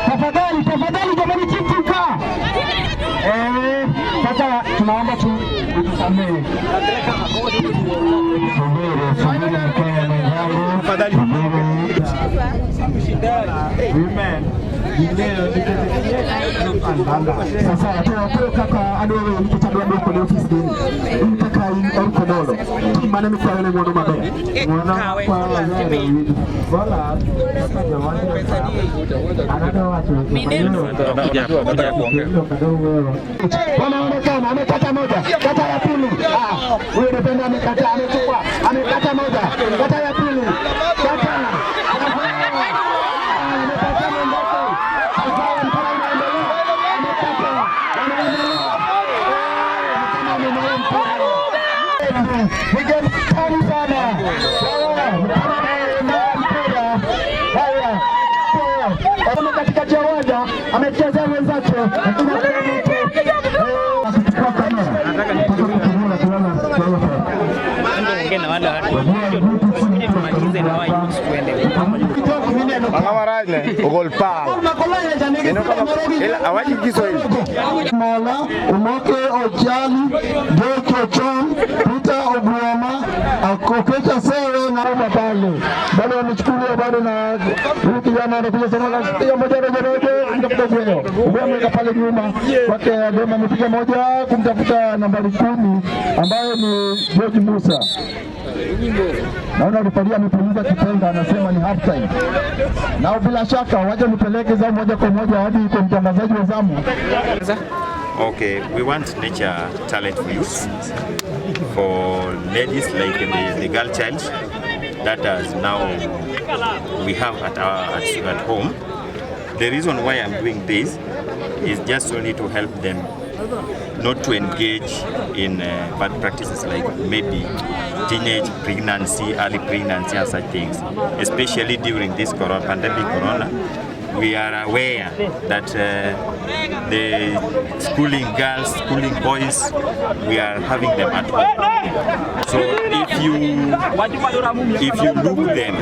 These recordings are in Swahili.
Tafadhali, tafadhali jamani, chipuka. Sasa tunaomba tu utusamehe. Subiri, subiri Mkenya mwenzangu. Subiri. Amen. Sasa to kaka adwaro nikech adwa dwoko ne ofis gi in kaka in Eric Omolo, team mane mikwayo ne ng'uono maber? Ng'uono makwayo bola kaka jowacho an adwa wacho Wanaonekana amekata moja, kata ya pili. Ah, huyo defender amekata, amechukua, amekata moja, kata ya pili, kata. Amepata mwenzake. Sasa mpira unaendelea, amekata, wanaendelea. Kama amenyoa mpira. Ni game kali sana. Haya, mpira unaendelea, mpira. Haya. Kama katikati ya uwanja amechezea mwenzake, lakini hakuna mtu akichukua kamera mpaka kutumia kuona kuona. Tumalize na wao tuende. Ang'o ogol pal. Awachi Kiswahili. Mola, Umoke Ochali, George Ochon, Peter Obuoma, Akokecha Sewe na Roma pale. Bado wamechukuliwa bado na huyu kijana anakuja sana anapiga moja rojo rojo kumtafuta Ogweno. Ogweno ameweka pale nyuma kwake Adema, amepiga moja kumtafuta nambari 10 ambaye ni George Musa. Naona refaria amepuliza kipenga, anasema ni half time. Na bila shaka wacha nipeleke zamu moja kwa moja hadi kwa mtangazaji wa zamu. Okay, we want nature talent for youth, for ladies like the girl child that has now we have at home. The reason why I'm doing this is just only to help them not to engage in bad practices like maybe teenage pregnancy, early pregnancy and such things, especially during this corona, pandemic corona. We are aware that the schooling girls, schooling boys, we are having them at home. So if you look them,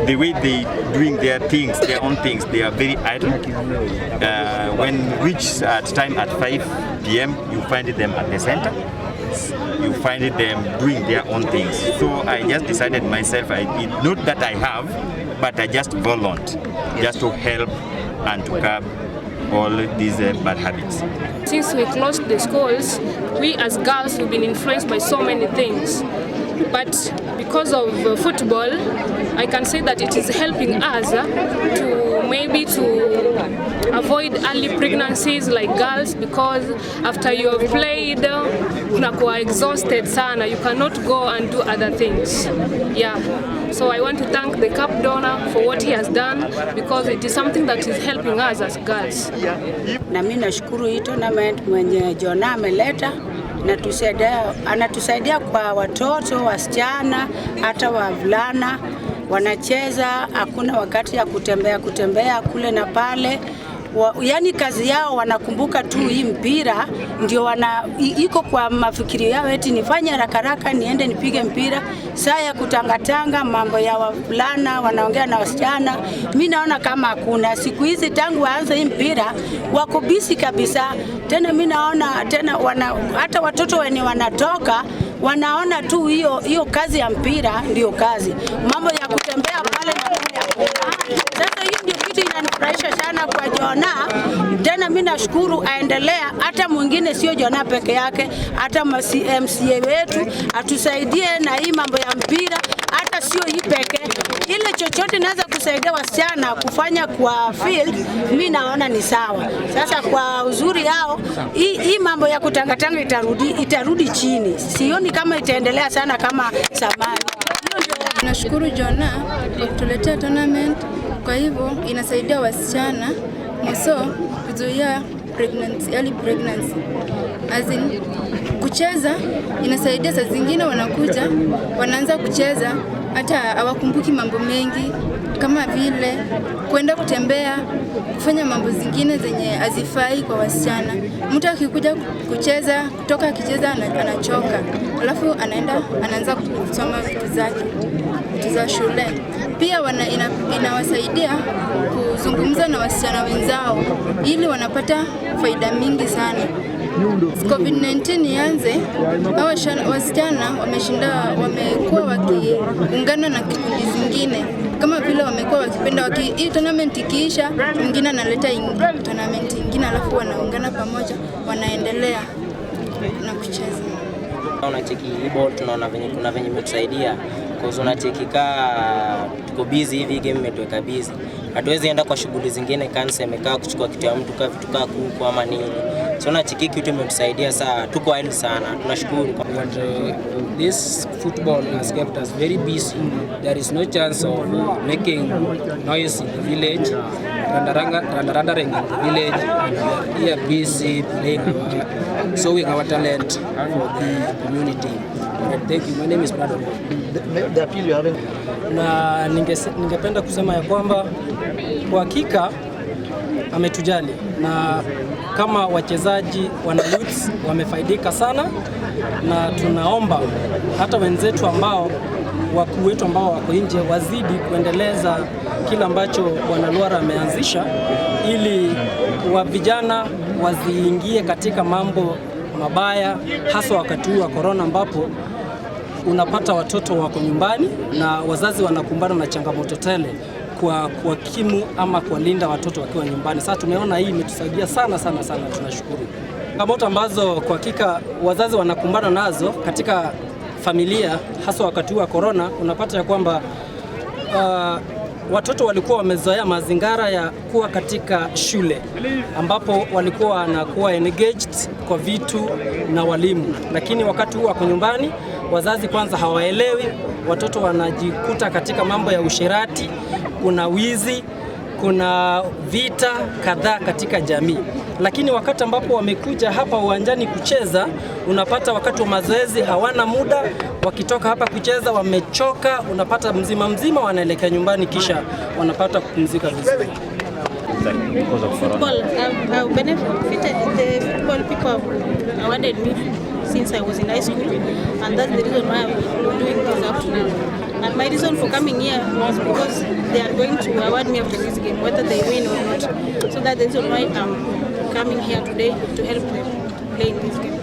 the way they doing their things, their own things, they are very idle. When reach at time at 5 p.m., you find them at the center. You find them doing their own things. So I just decided myself, not that I have, but I just volunteer, just to help and to curb all these bad habits. Since we closed the schools, we as girls have been influenced by so many things. But because of football, I can say that it is helping us to maybe to avoid early pregnancies like girls, because after you have played, unakuwa exhausted sana, you cannot go and do other things. Yeah. So I want to thank the cup donor for what he has done, because it is something that is helping us as girls. Na mimi nashukuru hii tournament mwenye Jona ameleta natusaidia, anatusaidia kwa watoto wasichana hata wavulana wanacheza, hakuna wakati ya kutembea kutembea kule na pale yani kazi yao wanakumbuka tu hii mpira ndio wana iko kwa mafikirio yao, eti nifanye haraka haraka niende nipige mpira. Saa ya kutangatanga mambo ya wavulana wanaongea na wasichana, mi naona kama hakuna siku hizi. Tangu waanze hii mpira wako busy kabisa. Tena mi naona tena wana, hata watoto wenye wanatoka wanaona tu hiyo hiyo kazi ya mpira ndio kazi, mambo ya kutembea pale na kule hakuna. Sasa hiyo ndio kitu inanifurahisha sana kwa Jona. Tena mimi nashukuru aendelea, hata mwingine sio Jona peke yake, hata MCA wetu atusaidie na hii mambo ya mpira, hata sio hii peke, ile chochote inaweza kusaidia wasichana kufanya kwa field, mi naona ni sawa. Sasa kwa uzuri yao, hii mambo ya kutangatanga itarudi chini, sioni kama itaendelea sana kama zamani. Nashukuru Jona kwa kutuletea tournament. Kwa hivyo inasaidia wasichana mso kuzuia pregnancy, early pregnancy. As in, kucheza inasaidia, saa zingine wanakuja wanaanza kucheza Hata hawakumbuki mambo mengi kama vile kwenda kutembea, kufanya mambo zingine zenye hazifai kwa wasichana. Mtu akikuja kucheza, kutoka akicheza anachoka, alafu anaenda anaanza kusoma vitu zake, vitu za shule. Pia inawasaidia kuzungumza na wasichana wenzao ili wanapata faida mingi sana. COVID-19 ianze, hawa wasichana wamekuwa wakiungana na kikundi zingine kama vile wamekuwa wakipenda hii tournament ikiisha, mwingine analeta tournament ingine, alafu wanaungana pamoja, wanaendelea na kucheza. Unacheki hii ball, tunaona venye kuna venye imetusaidia, cause unacheki kaa tuko busy hivi, game imetuweka busy, hatuwezi enda kwa shughuli zingine, kansa imekaa kuchukua kitu ya mtu kaa vitu kaa kuku ama nini, so unacheki kitu imetusaidia saa tuko idle sana, tunashukuru. But this football has kept us very busy. There is no chance of making noise in the village, randarandering in the village, and we are here busy playing showing our talent for the community. And thank you. My name is Brandon. The appeal you're having. Na ningependa kusema ya kwamba kwa hakika ametujali na kama wachezaji wana youths wamefaidika sana, na tunaomba hata wenzetu ambao wakuu wetu ambao wako nje wazidi kuendeleza kila ambacho Bwana Lwara ameanzisha ili wa vijana wasiingie katika mambo mabaya, haswa wakati huu wa corona ambapo unapata watoto wako nyumbani na wazazi wanakumbana na changamoto tele kwa kuwakimu ama kuwalinda watoto wakiwa nyumbani. Sasa tumeona hii imetusaidia sana sana sana, tunashukuru. Changamoto ambazo kwa hakika wazazi wanakumbana nazo katika familia, haswa wakati huu wa corona, unapata ya kwamba watoto walikuwa wamezoea mazingira ya kuwa katika shule ambapo walikuwa wanakuwa engaged kwa vitu na walimu, lakini wakati huu wako nyumbani, wazazi kwanza hawaelewi, watoto wanajikuta katika mambo ya usherati, kuna wizi, kuna vita kadhaa katika jamii. Lakini wakati ambapo wamekuja hapa uwanjani kucheza, unapata wakati wa mazoezi hawana muda, wakitoka hapa kucheza wamechoka, unapata mzima mzima wanaelekea nyumbani, kisha wanapata kupumzika vizuri. Because of corona. Football, I've benefited. The football people have awarded me since I was in high school, and that's the reason why I'm doing this up to now. And my reason for coming here was because they are going to award me after this game, whether they win or not. So that's the reason why I'm coming here today to help them play in this game.